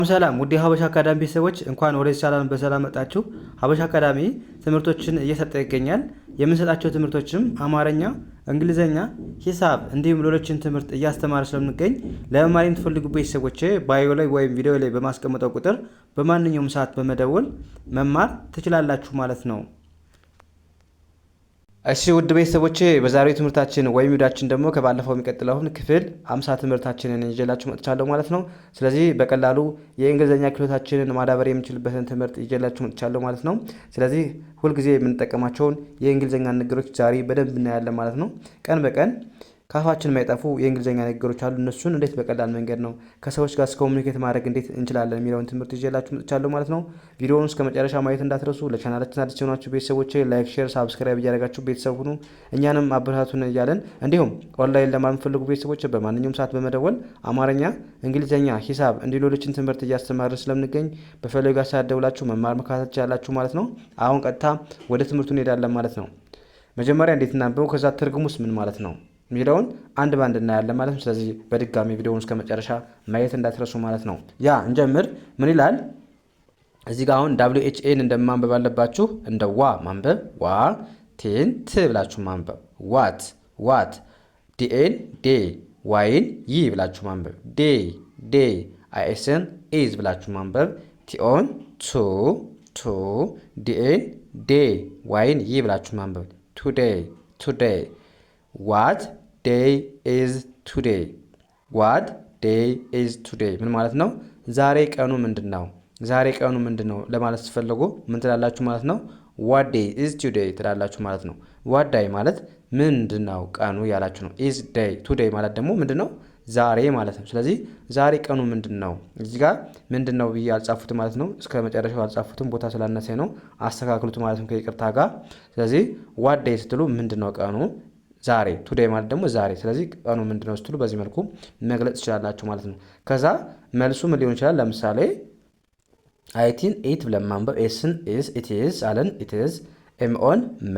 ሰላም ውድ የሀበሻ አካዳሚ ቤተሰቦች፣ እንኳን ወደዚህ ቻናል በሰላም መጣችሁ። ሀበሻ አካዳሚ ትምህርቶችን እየሰጠ ይገኛል። የምንሰጣቸው ትምህርቶችም አማርኛ፣ እንግሊዝኛ፣ ሂሳብ እንዲሁም ሌሎችን ትምህርት እያስተማረ ስለምንገኝ ለመማር የምትፈልጉ ቤተሰቦች bio ላይ ወይም ቪዲዮ ላይ በማስቀመጠው ቁጥር በማንኛውም ሰዓት በመደወል መማር ትችላላችሁ ማለት ነው። እሺ ውድ ቤተሰቦቼ፣ በዛሬው ትምህርታችን ወይም ቪዲዮአችን ደግሞ ከባለፈው የሚቀጥለውን ክፍል 50 ትምህርታችንን ይዤላችሁ መጥቻለሁ ማለት ነው። ስለዚህ በቀላሉ የእንግሊዝኛ ክህሎታችንን ማዳበር የምንችልበትን ትምህርት ይዤላችሁ መጥቻለሁ ማለት ነው። ስለዚህ ሁልጊዜ የምንጠቀማቸውን የእንግሊዝኛ ንግግሮች ዛሬ በደንብ እናያለን ማለት ነው። ቀን በቀን ካፋችን የማይጠፉ የእንግሊዝኛ ንግግሮች አሉ። እነሱን እንዴት በቀላል መንገድ ነው ከሰዎች ጋር communicate ማድረግ እንዴት እንችላለን የሚለውን ትምህርት ይዤላችሁ መጥቻለሁ ማለት ነው። ቪዲዮውን እስከ መጨረሻ ማየት እንዳትረሱ። ለቻናላችን አዲስ የሆናችሁ ቤተሰቦች like፣ share፣ subscribe እያደረጋችሁ ቤተሰብ ሁኑ። እኛንም አበረታቱን እያለን እንዲሁም ኦንላይን ለማንፈልጉ ቤተሰቦች በማንኛውም ሰዓት በመደወል አማርኛ፣ እንግሊዝኛ፣ ሂሳብ እንዲሁ ሌሎችን ትምህርት እያስተማርን ስለምንገኝ በፈለጋ ሰዓት ደውላችሁ መማር መከታተል ትችላላችሁ ማለት ነው። አሁን ቀጥታ ወደ ትምህርቱ እንሄዳለን ማለት ነው። መጀመሪያ እንዴት እናንብበው፣ ከዛ ትርጉሙስ ምን ማለት ነው የሚለውን አንድ ባንድ እናያለን ማለት ነው። ስለዚህ በድጋሚ ቪዲዮውን እስከ መጨረሻ ማየት እንዳትረሱ ማለት ነው። Yeah፣ እንጀምር። ምን ይላል እዚህ ጋር? አሁን WHA ን እንደማንበብ አለባችሁ። እንደ ዋ ማንበብ፣ ዋ፣ T ን ት ብላችሁ ማንበብ፣ what፣ what። DA ን ዴ፣ Y ን ይ ብላችሁ ማንበብ፣ day፣ day። IS ን is ብላችሁ ማንበብ፣ TO ን ቱ፣ ቱ። DA ን ዴ፣ Y ን ይ ብላችሁ ማንበብ፣ today፣ today። What day is today? What day is today? ምን ማለት ነው? ዛሬ ቀኑ ምንድን ነው? ዛሬ ቀኑ ምንድን ነው ለማለት ስትፈልጉ ምን ትላላችሁ ማለት ነው? What day is today ትላላችሁ ማለት ነው። What day ማለት ምንድን ነው ቀኑ ያላችሁ ነው። Is day፣ today ማለት ደግሞ ምንድን ነው? ዛሬ ማለት ነው። ስለዚህ ዛሬ ቀኑ ምንድን ነው? እዚህ ጋር ምንድን ነው ብዬ አልጻፉትም ማለት ነው። እስከ መጨረሻው አልጻፉትም፣ ቦታ ስላነሰኝ ነው። አስተካክሉት ማለት ነው ከይቅርታ ጋር። ስለዚህ what day ስትሉ ምንድን ነው ቀኑ ዛሬ፣ today ማለት ደግሞ ዛሬ። ስለዚህ ቀኑ ምንድን ነው ስትሉ በዚህ መልኩ መግለጽ ትችላላችሁ ማለት ነው። ከዛ መልሱ ምን ሊሆን ይችላል? ለምሳሌ IT ን ኢት ብለን ማንበብ፣ S ን ኢስ፣ it is አለን፣ it's። MO ን መ፣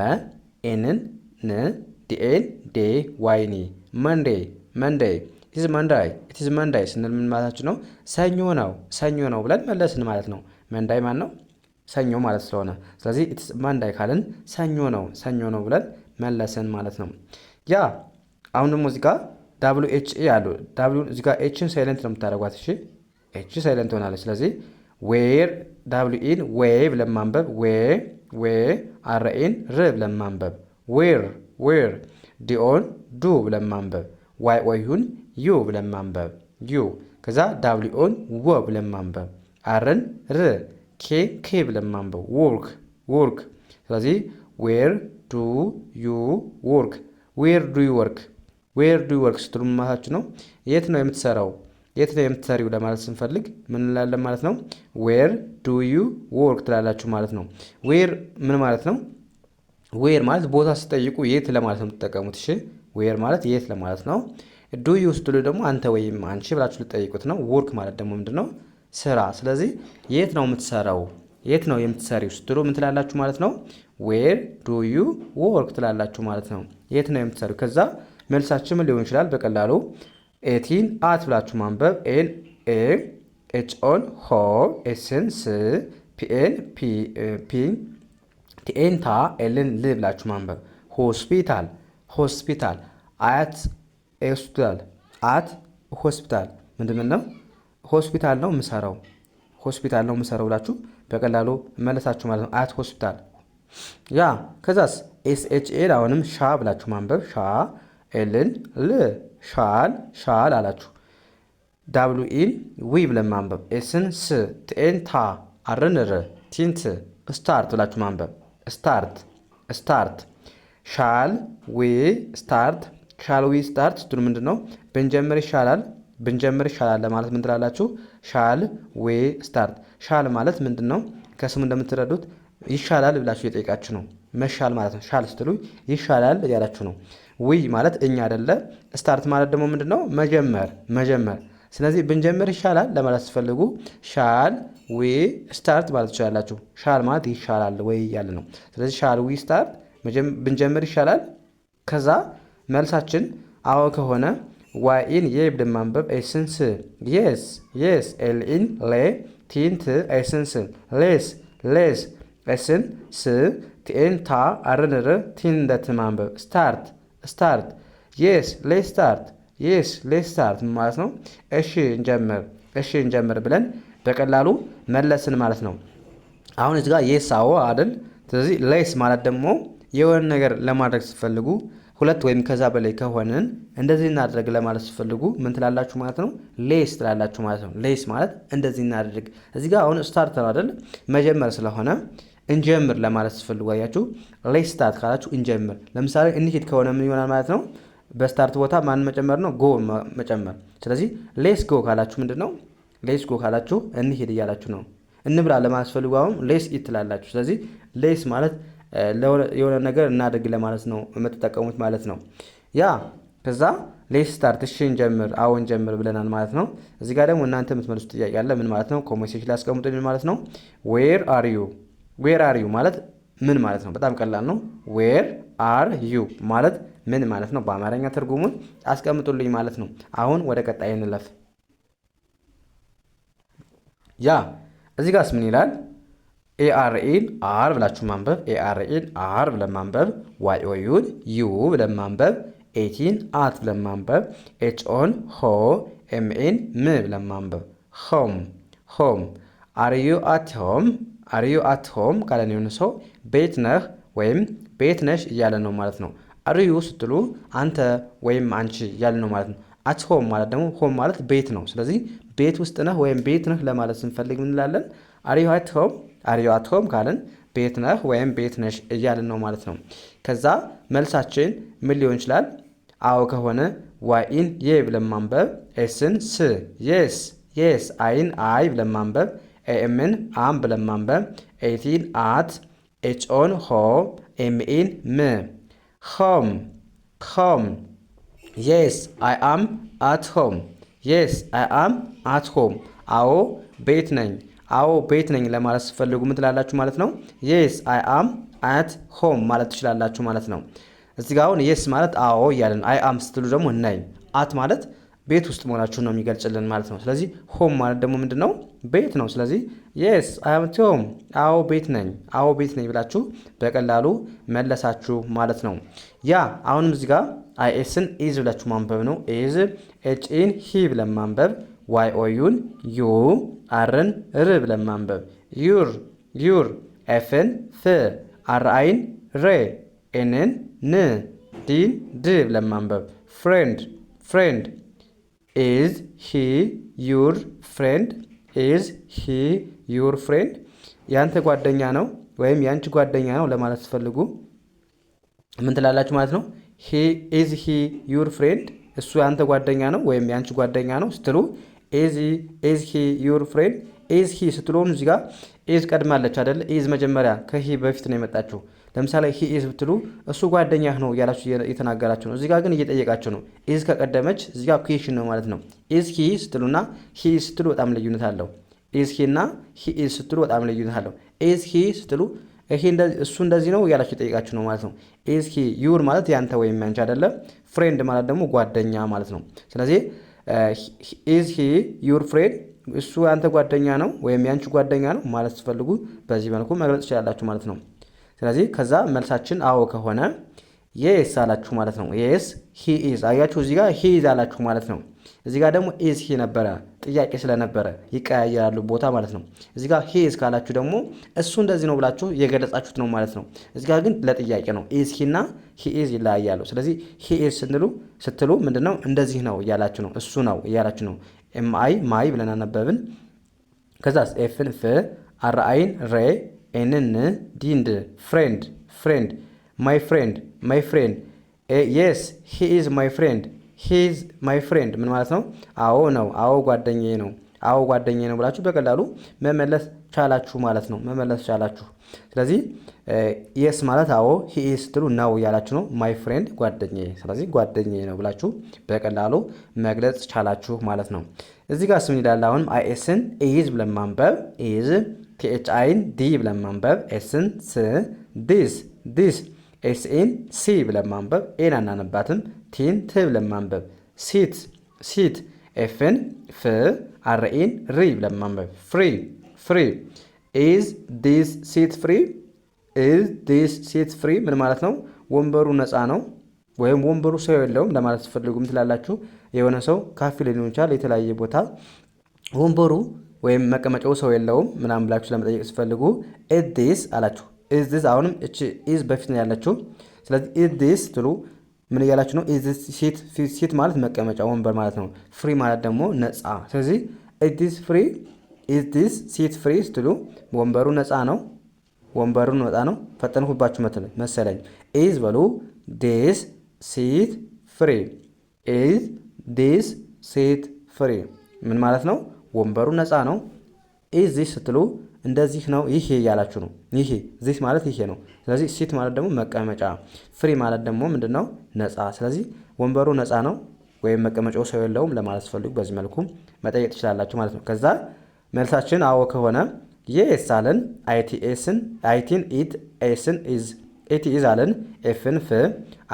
N ን ን፣ DA ን ዴ፣ Y ን ይ፣ Monday፣ Monday። It's Monday፣ it's Monday ስንል ምን ማለታችን ነው? ሰኞ ነው፣ ሰኞ ነው ብለን መለስን ማለት ነው። Monday ማን ነው? ሰኞ ማለት ስለሆነ፣ ስለዚህ it's Monday ካልን ሰኞ ነው፣ ሰኞ ነው ብለን መለስን ማለት ነው። Yeah፣ አሁን ደግሞ እዚህ ጋር WHA አሉ። W እዚህ ጋር H ን silent ነው የምታደርጓት። እሺ፣ H silent ትሆናለች። ስለዚህ where፣ WE ን ዌ ብለን ማንበብ፣ ዌ፣ ዌ። RE ን ር ብለን ማንበብ፣ where፣ where። DO ን ዱ ብለን ማንበብ፣ YOU ን ዩ ብለን ማንበብ፣ ዩ። ከዛ WO ን ወ ብለን ማንበብ፣ R ን ር፣ K ኬ ብለን ማንበብ፣ work፣ work። ስለዚህ where do you work? Where do you work? Where do you work ስትሉ ማለታችሁ ነው? የት ነው የምትሰራው፣ የት ነው የምትሰሪው ለማለት ስንፈልግ ምን እንላለን ማለት ነው? Where do you work ትላላችሁ ማለት ነው። Where ምን ማለት ነው? Where ማለት ቦታ ስትጠይቁ የት ለማለት ነው የምትጠቀሙት። እሺ፣ where ማለት የት ለማለት ነው። Do you ስትሉ ደግሞ አንተ ወይም አንቺ ብላችሁ ልትጠይቁት ነው። Work ማለት ደግሞ ምንድን ነው? ስራ። ስለዚህ የት ነው የምትሰራው፣ የት ነው የምትሰሪው ስትሉ ምን ትላላችሁ ማለት ነው? Where do you work ትላላችሁ ማለት ነው። የት ነው የምትሰሪው? ከዛ መልሳችን ምን ሊሆን ይችላል? በቀላሉ AT ን አት ብላችሁ ማንበብ፣ A ን ኤ፣ HO ን ሆ፣ S ን ስ፣ PA ን ፒ፣ TA ን ታ፣ L ን ል ብላችሁ ማንበብ፣ hospital፣ hospital። At hospital፣ at hospital ምንድን ነው? ሆስፒታል ነው የምሰራው፣ ሆስፒታል ነው የምሰራው ብላችሁ በቀላሉ መለሳችሁ ማለት ነው። At hospital። Yeah፣ ከዛስ SHA አሁንም ሻ ብላችሁ ማንበብ፣ ሻ፣ L ን ል፣ shall፣ shall አላችሁ። WE ን ዊ ብለን ማንበብ፣ S ን ስ፣ TA ን ታ፣ R ን ር፣ T ን ት፣ start ብላችሁ ማንበብ፣ start፣ start። Shall we start? Shall we start ስትሉ ምንድን ነው? ብንጀምር ይሻላል፣ ብንጀምር ይሻላል ለማለት ምን ትላላችሁ? Shall we start። Shall ማለት ምንድን ነው? ከስሙ እንደምትረዱት ይሻላል ብላችሁ እየጠየቃችሁ ነው። መሻል ማለት ነው። Shall ስትሉ ይሻላል እያላችሁ ነው። We ማለት እኛ አይደለ። Start ማለት ደግሞ ምንድን ነው? መጀመር፣ መጀመር። ስለዚህ ብንጀምር ይሻላል ለማለት ስትፈልጉ shall we start ማለት ትችላላችሁ። Shall ማለት ይሻላል ወይ እያለ ነው። ስለዚህ shall we start፣ ብንጀምር ይሻላል። ከዛ መልሳችን አዎ ከሆነ Y ን የ ብለን ማንበብ፣ S ን ስ፣ yes፣ yes። L ን ሌ፣ T ን ት፣ S ን ስ፣ let's፣ let's። S ን ስ፣ T ን ታ፣ R ን ር፣ T ን እንደ ት ማንበብ። Start፣ start። Yes, let's start። Yes, let's start ማለት ነው። እሺ እንጀምር፣ እሺ እንጀምር ብለን በቀላሉ መለስን ማለት ነው። አሁን እዚህ ጋር yes አዎ አይደል? ስለዚህ let's ማለት ደግሞ የሆነ ነገር ለማድረግ ስትፈልጉ፣ ሁለት ወይም ከዛ በላይ ከሆንን እንደዚህ እናድርግ ለማለት ስትፈልጉ ምን ትላላችሁ ማለት ነው? Let's ትላላችሁ ማለት ነው። Let's ማለት እንደዚህ እናድርግ። እዚህ ጋር አሁን start ነው አይደል? መጀመር ስለሆነ እንጀምር ለማለት ስትፈልጉ፣ አያችሁ፣ let's start ካላችሁ እንጀምር። ለምሳሌ እንሂድ ከሆነ ምን ይሆናል ማለት ነው? በ start ቦታ ማን መጨመር ነው? Go መጨመር። ስለዚህ let's go ካላችሁ ምንድን ነው? Let's go ካላችሁ እንሂድ እያላችሁ ነው። እንብላ ለማለት ስትፈልጉ አሁን let's eat ትላላችሁ። ስለዚህ let's ማለት የሆነ ነገር እናድርግ ለማለት ነው የምትጠቀሙት ማለት ነው። Yeah፣ ከዛ let's start፣ እሺ እንጀምር፣ አዎ እንጀምር ብለናል ማለት ነው። እዚህ ጋር ደግሞ እናንተ የምትመልሱት ጥያቄ አለ። ምን ማለት ነው? Comment section ላይ አስቀምጡልኝ ማለት ነው። Where are you? Where are you ማለት ምን ማለት ነው? በጣም ቀላል ነው። Where are you ማለት ምን ማለት ነው? በአማርኛ ትርጉሙን አስቀምጡልኝ ማለት ነው። አሁን ወደ ቀጣይ እንለፍ። Yeah፣ እዚህ ጋርስ ምን ይላል? AR ን አር ብላችሁ ማንበብ፣ AR ን አር ብለን ማንበብ፣ Y O U ን ዩ ብለን ማንበብ፣ AT ን አት ብለን ማንበብ፣ H O ን ሆ፣ M E ን ም ብለን ማንበብ። Home፣ home። Are you at home? Are you at home ካለን የሆነ ሰው ቤት ነህ ወይም ቤት ነሽ እያለ ነው ማለት ነው። Are you ስትሉ አንተ ወይም አንቺ እያለ ነው ማለት ነው። At home ማለት ደግሞ home ማለት ቤት ነው። ስለዚህ ቤት ውስጥ ነህ ወይም ቤት ነህ ለማለት ስንፈልግ ምን እንላለን? Are you at home? Are you at home ካልን ቤት ነህ ወይም ቤት ነሽ እያልን ነው ማለት ነው። ከዛ መልሳችን ምን ሊሆን ይችላል? አዎ ከሆነ Y ን የ ብለን ማንበብ፣ S ን ስ፣ yes፣ yes። I ን አይ ብለን ማንበብ፣ AM ን አም ብለን ማንበብ፣ AT ን አት፣ H O ን ሆ፣ M E ን ም፣ home፣ home። Yes, I am at home። Yes, I am at home። አዎ ቤት ነኝ፣ አዎ ቤት ነኝ ለማለት ስትፈልጉ ምን ትላላችሁ ማለት ነው? Yes, I am at home ማለት ትችላላችሁ ማለት ነው። እዚህ ጋር አሁን yes ማለት አዎ እያለን፣ I am ስትሉ ደግሞ ነኝ፣ at ማለት ቤት ውስጥ መሆናችሁን ነው የሚገልጽልን ማለት ነው። ስለዚህ home ማለት ደግሞ ምንድን ነው? ቤት ነው። ስለዚህ yes, I am at home፣ አዎ ቤት ነኝ፣ አዎ ቤት ነኝ ብላችሁ በቀላሉ መለሳችሁ ማለት ነው። Yeah፣ አሁንም እዚህ ጋር IS ን ኢዝ ብላችሁ ማንበብ ነው። Is፣ H E ን ሂ ብለን ማንበብ፣ Y O U ን ዩ፣ R ን ር ብለን ማንበብ። Your፣ your። F ን ፍ፣ R I ን ሬ፣ N ን ን፣ D ን ድ ብለን ማንበብ። Friend፣ friend። Is he your friend? Is he your friend? ያንተ ጓደኛ ነው ወይም ያንቺ ጓደኛ ነው ለማለት ስትፈልጉ ምን ትላላችሁ ማለት ነው? He is he your friend? እሱ ያንተ ጓደኛ ነው ወይም ያንቺ ጓደኛ ነው ስትሉ is he your friend? Is he ስትሉ እዚህ ጋር is ቀድማለች አይደለ? Is መጀመሪያ ከ he በፊት ነው የመጣችው። ለምሳሌ he is ብትሉ እሱ ጓደኛህ ነው እያላችሁ እየተናገራችሁ ነው። እዚህ ጋር ግን እየጠየቃችሁ ነው። Is ከቀደመች እዚህ ጋር question ነው ማለት ነው። Is he ስትሉና he is ስትሉ በጣም ልዩነት አለው። Is he እና he is ስትሉ በጣም ልዩነት አለው። Is he ስትሉ ይሄ እሱ እንደዚህ ነው እያላችሁ እየጠየቃችሁ ነው ማለት ነው። Is he your ማለት ያንተ ወይም ያንቺ አይደለም። Friend ማለት ደግሞ ጓደኛ ማለት ነው። ስለዚህ is he your friend፣ እሱ ያንተ ጓደኛ ነው ወይም ያንቺ ጓደኛ ነው ማለት ስትፈልጉ በዚህ መልኩ መግለጽ ትችላላችሁ ማለት ነው። ስለዚህ ከዛ መልሳችን አዎ ከሆነ yes አላችሁ ማለት ነው። Yes, he is። አያችሁ፣ እዚህ ጋር he is አላችሁ ማለት ነው። እዚህ ጋር ደግሞ is he ነበረ፣ ጥያቄ ስለነበረ ይቀያየራሉ ቦታ ማለት ነው። እዚህ ጋር he is ካላችሁ ደግሞ እሱ እንደዚህ ነው ብላችሁ የገለጻችሁት ነው ማለት ነው። እዚህ ጋር ግን ለጥያቄ ነው። Is he እና he is ይለያያሉ። ስለዚህ he is ስትሉ ምንድነው? እንደዚህ ነው እያላችሁ ነው። እሱ ነው እያላችሁ ነው። M I ማይ ብለን አነበብን። ከዛስ F ን ፍ፣ R I ን ሬ፣ N ን D ን ድ፣ friend፣ friend። My friend፣ my friend። Yes, he is my friend። He is my friend ምን ማለት ነው? አዎ ነው፣ አዎ ጓደኛዬ ነው፣ አዎ ጓደኛዬ ነው ብላችሁ በቀላሉ መመለስ ቻላችሁ ማለት ነው። መመለስ ቻላችሁ። ስለዚህ yes ማለት አዎ፣ he is ስትሉ ነው እያላችሁ ነው። My friend ጓደኛዬ፣ ስለዚህ ጓደኛዬ ነው ብላችሁ በቀላሉ መግለጽ ቻላችሁ ማለት ነው። እዚህ ጋር ምን ይላል? አሁንም IS ን ኢዝ ብለን ማንበብ፣ is፣ TH I ን ዲ ብለን ማንበብ፣ S ን ስ፣ this፣ this። S E ን ሲ ብለን ማንበብ፣ A ን አናነባትም። T ን ት ብለን ማንበብ። Seat, seat, F ን ፍ፣ R E ን ሪ ብለን ማንበብ፣ free, free። Is this seat free? Is this seat free? ምን ማለት ነው? ወንበሩ ነፃ ነው ወይም ወንበሩ ሰው የለውም ለማለት ስትፈልጉ ምን ትላላችሁ? የሆነ ሰው ካፌ ሊሆን ይችላል፣ የተለያየ ቦታ ወንበሩ ወይም መቀመጫው ሰው የለውም ምናምን ብላችሁ ለመጠየቅ ስትፈልጉ is this አላችሁ። Is this፣ አሁንም እቺ is በፊት ነው ያለችው። ስለዚህ is this ስትሉ ምን እያላችሁ ነው? Is this seat፣ seat ማለት መቀመጫ ወንበር ማለት ነው። Free ማለት ደግሞ ነፃ። ስለዚህ is this free፣ is this seat free ስትሉ ወንበሩ ነፃ ነው። ወንበሩ ነፃ ነው። ፈጠንኩባችሁ መሰለኝ። Is በሉ፣ this seat free፣ is this seat free ምን ማለት ነው? ወንበሩ ነፃ ነው። Is this ስትሉ እንደዚህ ነው፣ ይሄ እያላችሁ ነው። ይሄ this ማለት ይሄ ነው። ስለዚህ seat ማለት ደግሞ መቀመጫ፣ free ማለት ደግሞ ምንድን ነው? ነፃ። ስለዚህ ወንበሩ ነፃ ነው ወይም መቀመጫው ሰው የለውም ለማለት ስትፈልጉ በዚህ መልኩ መጠየቅ ትችላላችሁ ማለት ነው። ከዛ መልሳችን አዎ ከሆነ yes አለን። I T S ን፣ I T ን it፣ S ን is፣ it is አለን። F ን ፍ፣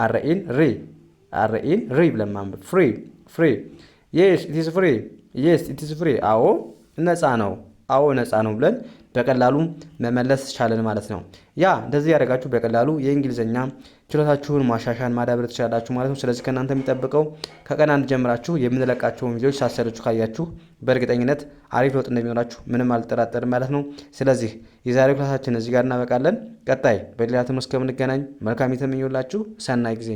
R E ን ሪ፣ R E ን ሪ ብለን ማንበብ፣ free, free። Yes, it is free፣ yes, it is free። አዎ ነፃ ነው፣ አዎ ነፃ ነው ብለን በቀላሉ መመለስ ቻለን ማለት ነው። Yeah፣ እንደዚህ እያደረጋችሁ በቀላሉ የእንግሊዝኛ ችሎታችሁን ማሻሻል፣ ማዳበር ትችላላችሁ ማለት ነው። ስለዚህ ከእናንተ የሚጠበቀው ከቀን አንድ ጀምራችሁ የምንለቃቸውን ቪዲዮዎች ሳትሰለቹ ካያችሁ በእርግጠኝነት አሪፍ ለውጥ እንደሚኖራችሁ ምንም አልጠራጠርም ማለት ነው። ስለዚህ የዛሬው ክላሳችን እዚህ ጋር እናበቃለን። ቀጣይ በሌላ ትምህርት እስከምንገናኝ መልካም የተመኘሁላችሁ ሰናይ ጊዜ።